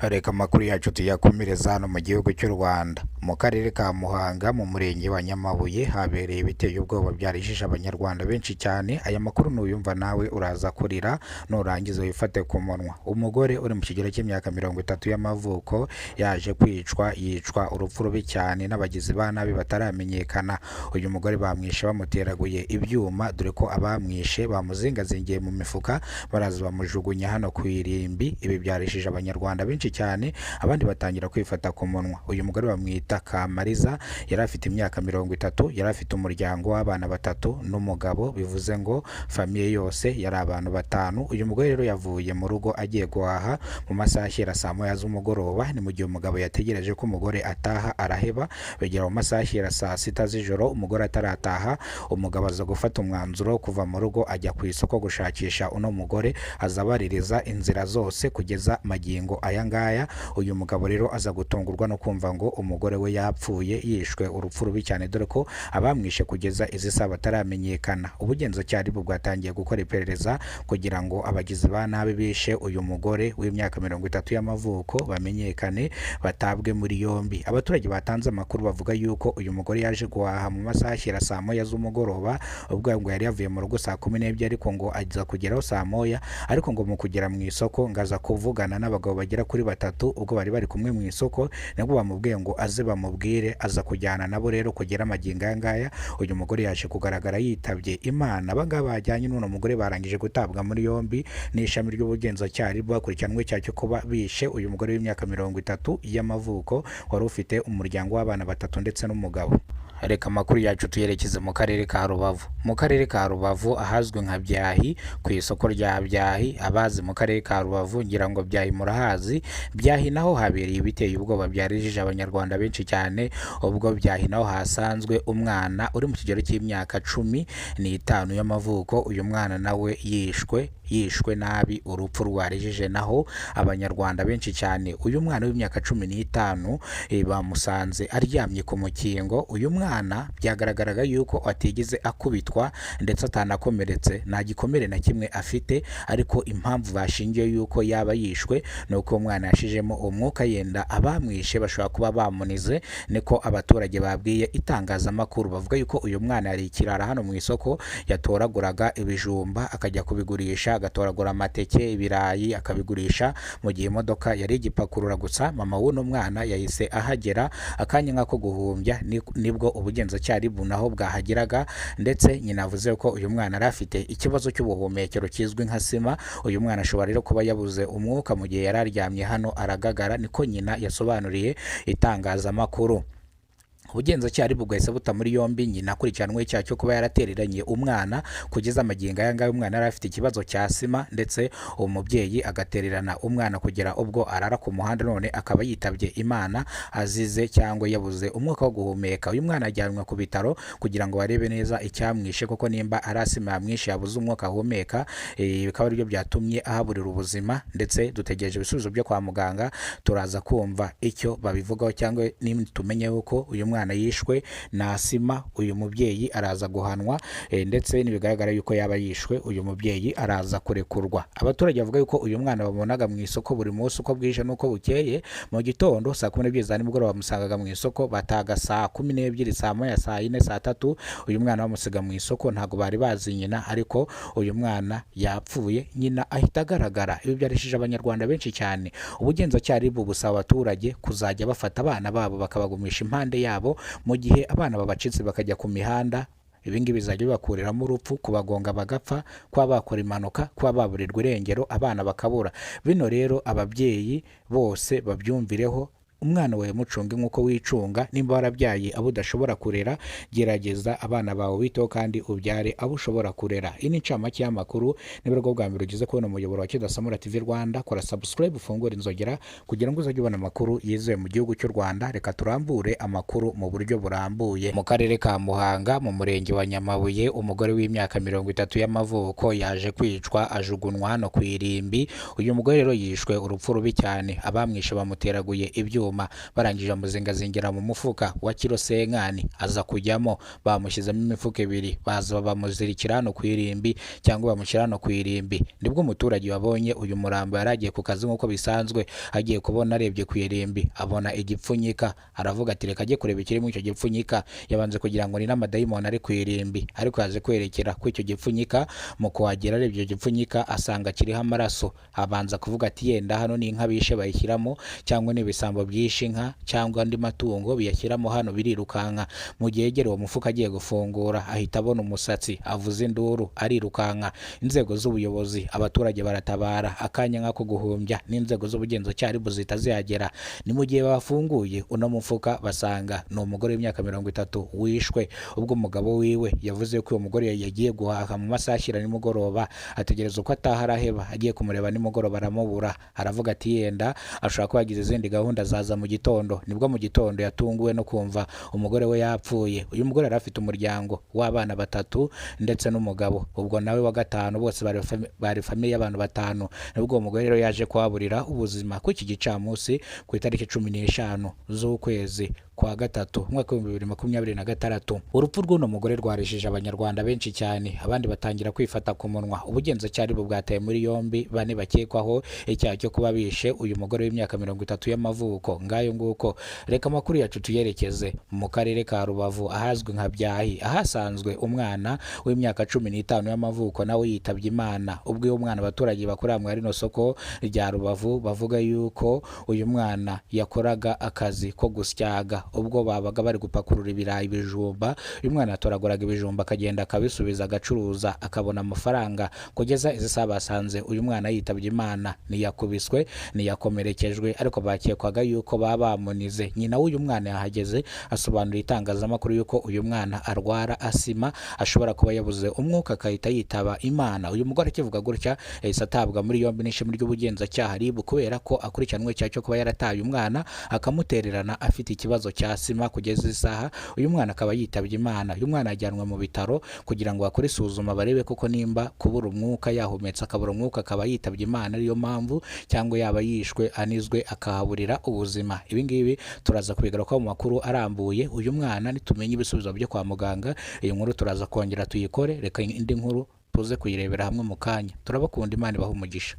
Reka amakuru yacu tuyakomereza hano mu gihugu cy'u Rwanda. Mu karere ka Muhanga mu murenge wa Nyamabuye habereye ibiteye ubwoba byarijije abanyarwanda benshi cyane. Aya makuru nuyumva nawe uraza kurira, nurangiza wifate ku munwa. Umugore uri mu kigero cy'imyaka 30 y'amavuko yaje kwicwa, yicwa urupfu rubi cyane n'abagizi ba nabi bataramenyekana. Uyu mugore bamwishe bamuteraguye ibyuma, dore ko abamwishe bamuzingazingiye mu mifuka baraza bamujugunya hano ku irimbi. Ibi byarishije abanyarwanda benshi cyane, abandi batangira kwifata ku munwa. Uyu mugore bamwita Kamariza, yari afite imyaka 30, yari afite umuryango w'abana 3 n'umugabo, bivuze ngo famiye yose yari abantu 5. Uyu mugore rero yavuye mu rugo agiye guhaha mu masaha ashyira saa 1 z'umugoroba. Ni mu gihe umugabo yategereje ko umugore ataha araheba, bigera mu masaha ashyira saa 6 z'ijoro umugore atarataha. Umugabo aza gufata umwanzuro wo kuva mu rugo ajya ku isoko gushakisha uno mugore, aza abaririza inzira zose kugeza magingo aya ngaya. Uyu mugabo rero aza gutungurwa no kumva ngo umugore we yapfuye, yishwe urupfu rubi cyane, dore ko abamwishe kugeza izi saa bataramenyekana. Ubugenzacyaha bwatangiye gukora iperereza kugira ngo abagizi ba nabi bishe uyu mugore w'imyaka 30 y'amavuko bamenyekane, batabwe muri yombi. Abaturage batanze amakuru bavuga yuko uyu mugore yaje guhaha mu masaha ashyira saa 1 z'umugoroba, ubwo ngo yari yavuye mu rugo saa 12, ariko ngo aza kugeraho saa 1, ariko ngo mu kugera mu isoko ngo aza kuvugana n'abagabo bagera kuri 3 ubwo bari bari kumwe mu isoko, nabwo bamubwiye ngo aze bamubwire, aza kujyana nabo. Rero kugera magingo aya ngaya uyu mugore yaje kugaragara yitabye Imana. Abangaba bajyanye n'uno mugore barangije gutabwa muri yombi n'ishami ry'ubugenzacyaha bakurikiranwe icyaha cyo kuba bishe uyu mugore w'imyaka 30 y'amavuko wari ufite umuryango w'abana 3 ndetse n'umugabo. Reka amakuru yacu tuyerekeze mu karere ka Rubavu. Mu karere ka Rubavu ahazwi nka Byahi, ku isoko rya Byahi, abazi mu karere ka Rubavu ngira ngo Byahi murahazi. Byahi naho habereye ibiteye ubwoba byarijije abanyarwanda benshi cyane, ubwo Byahi naho hasanzwe umwana uri mu kigero cy'imyaka 15 y'amavuko. Uyu mwana nawe yishwe nabi, urupfu rwarijije naho abanyarwanda benshi cyane. Uyu mwana w'imyaka 15 bamusanze aryamye ku mukingo. Uyu mwana byagaragaraga yuko atigeze akubitwa ndetse atanakomeretse, nta gikomere na kimwe afite, ariko impamvu bashingiye yuko yaba yishwe nuko umwana yashijemo umwuka, yenda abamwishe bashobora kuba bamunize, niko abaturage babwiye itangazamakuru. Bavuga yuko uyu mwana yari ikirara hano mu isoko, yatoraguraga ibijumba akajya kubigurisha, agatoragura amateke, ibirayi akabigurisha, mu gihe imodoka yari igipakurura gusa. Mama w'uno mwana yahise ahagera akanya nk'ako guhumbya, nibwo ubugenzacyaha naho bwahageraga, ndetse nyina avuze ko uyu mwana yari afite ikibazo cy'ubuhumekero kizwi nka sima. Uyu mwana ashobora rero kuba yabuze umwuka mu gihe yari aryamye hano aragagara, niko nyina yasobanuriye itangazamakuru. Ubugenzacyaha bwahise buta muri yombi nyina akurikiranwe icyaha cyo kuba yaratereranye umwana. Kugeza magingo aya ngaya umwana yari afite ikibazo cya sima, ndetse umubyeyi agatererana umwana kugera ubwo arara ku muhanda, none akaba yitabye Imana azize cyangwa yabuze umwuka wo guhumeka. Uyu mwana ajyanwa ku bitaro kugira ngo barebe neza icyamwishe, kuko nimba ari asima yamwishe yabuze umwuka ahumeka, bikaba aribyo byatumye ahaburira ubuzima. Ndetse dutegereje ibisubizo byo kwa muganga, turaza kumva icyo babivugaho, cyangwa tumenye yuko uyu mwana yishwe na sima, uyu mubyeyi araza guhanwa, ndetse nibigaragara yuko yaba yishwe uyu mubyeyi araza kurekurwa. Abaturage bavuga yuko uyu mwana bamubonaga mu isoko buri munsi uko bwije nuko bukeye. Mu gitondo saa 12 za nimugoroba bamusangaga mu isoko, bataga saa 12, saa 1, saa 4, saa 3, uyu mwana bamusiga mu isoko. Ntago bari bazi nyina, ariko uyu mwana yapfuye nyina ahita agaragara. Ibi byarishije abanyarwanda benshi cyane. Ubugenzacyaha busaba abaturage kuzajya bafata abana babo bakabagumisha impande yabo, mu gihe abana babacitse bakajya ku mihanda. Ibi ngibi bizajya bibakuriramo urupfu, kubagonga bagapfa, kuba bakora impanuka, kuba baburirwa irengero, abana bakabura. Bino rero ababyeyi bose babyumvireho, umwana wawe mucunge nk'uko wicunga. Nimba warabyaye abo udashobora kurera, gerageza abana bawe witeho kandi ubyare abo ushobora kurera. Iyi ni incamake y'amakuru. Niba aribwo bwa mbere ugeze kubona umuyoboro wa Kidasamura TV Rwanda, kora subscribe, ufungure inzogera kugira ngo uzajye ubona amakuru yizewe mu gihugu cy'u Rwanda. Reka turambure amakuru mu buryo burambuye. Mu karere ka Muhanga mu murenge wa Nyamabuye, umugore w'imyaka 30 y'amavuko yaje kwicwa ajugunywa hano ku irimbi. Uyu mugore rero yishwe urupfu rubi cyane, abamwishe bamuteraguye ibyuma. icyuma, barangije bamuzingazingira mu mufuka wa kilo senkani, aza kujyamo. Bamushyizemo imifuka ibiri, baza bamuzirikira hano ku irimbi cyangwa bamushyira hano ku irimbi. Nibwo umuturage wabonye uyu murambo yari agiye ku kazi nk'uko bisanzwe, agiye kubona arebye ku irimbi abona igipfunyika, aravuga ati reka ajye kureba ikiri muri icyo gipfunyika. Yabanze kugira ngo ni n'amadayimoni ari ku irimbi, ariko yaje kwerekera kuri icyo gipfunyika. Mu kuhagera arebye icyo gipfunyika asanga kiriho amaraso, abanza kuvuga ati yenda hano ni inka bishe bayishyiramo, cyangwa ni ibisambo byishe inka cyangwa andi matungo biyashyiramo hano birirukanka. Mu gihe yegereye uwo mufuka agiye gufungura, ahita abona umusatsi, avuza induru arirukanka. Inzego z'ubuyobozi, abaturage baratabara akanya nk'ako guhumbya, n'inzego z'ubugenzacyaha RIB zihita zihagera. Ni mu gihe bafunguye uno mufuka basanga ni umugore w'imyaka 30 wishwe, ubwo umugabo wiwe yavuze ko uwo mugore yagiye guhaha mu masaha ashyira nimugoroba, ategereza uko ataha araheba, agiye kumureba nimugoroba aramubura, aravuga ati yenda ashobora kuba yagize izindi gahunda zaza mu gitondo. Nibwo mu gitondo yatunguwe no kumva umugore we yapfuye. Uyu mugore yari afite umuryango w'abana batatu ndetse n'umugabo, ubwo nawe wa gatanu, bose bari famille y'abantu batanu. Nibwo uwo mugore rero yaje kuhaburira ubuzima ku iki gicamunsi ku itariki 15 z'ukwezi kwa gatatu umwaka w'2026. Urupfu rw'uno mugore rwarishije Abanyarwanda benshi cyane, abandi batangira kwifata ku munwa. Ubugenzacyaha RIB bwataye muri yombi bane bakekwaho icyaha cyo kuba bishe uyu mugore w'imyaka 30 y'amavuko. Ngayo nguko, reka amakuru yacu tuyerekeze mu karere ka Rubavu ahazwi nka Byahi, ahasanzwe umwana w'imyaka 15 y'amavuko nawe yitabye Imana. Ubwo uyu mwana abaturage bakorera muri rino soko rya Rubavu bavuga yuko uyu mwana yakoraga akazi ko gusyaga, ubwo babaga bari gupakurura ibirayi, ibijumba, uyu mwana yatoraguraga ibijumba akagenda akabisubiza agacuruza akabona amafaranga. Kugeza izi saha basanze uyu mwana yitabye Imana, ntiyakubiswe, ntiyakomerekejwe, ariko bakekwaga yuko baba bamunize. Nyina w'uyu mwana yahageze asobanura itangazamakuru yuko uyu mwana arwara asima, ashobora kuba yabuze umwuka akahita yitaba Imana. Uyu mugore akivuga gutya yahise atabwa muri yombi n'ishami ry'ubugenzacyaha RIB, kubera ko akurikiranwe icyaha cyo kuba yarataye umwana akamutererana afite ikibazo cya sima. Kugeza isaha uyu mwana akaba yitabye Imana. Uyu mwana ajyanwe mu bitaro kugira ngo bakore isuzuma barebe koko nimba kubura umwuka, yahumetse akabura umwuka akaba yitabye Imana ariyo mpamvu, cyangwa yaba yishwe anizwe akahaburira ubuzima. Ibi ngibi turaza kubigarukaho mu makuru arambuye. Uyu mwana nitumenya ibisubizo byo kwa muganga, iyi nkuru turaza kongera tuyikore. Reka indi nkuru tuze kuyirebera hamwe mu kanya. Turabakunda, Imana ibahe umugisha.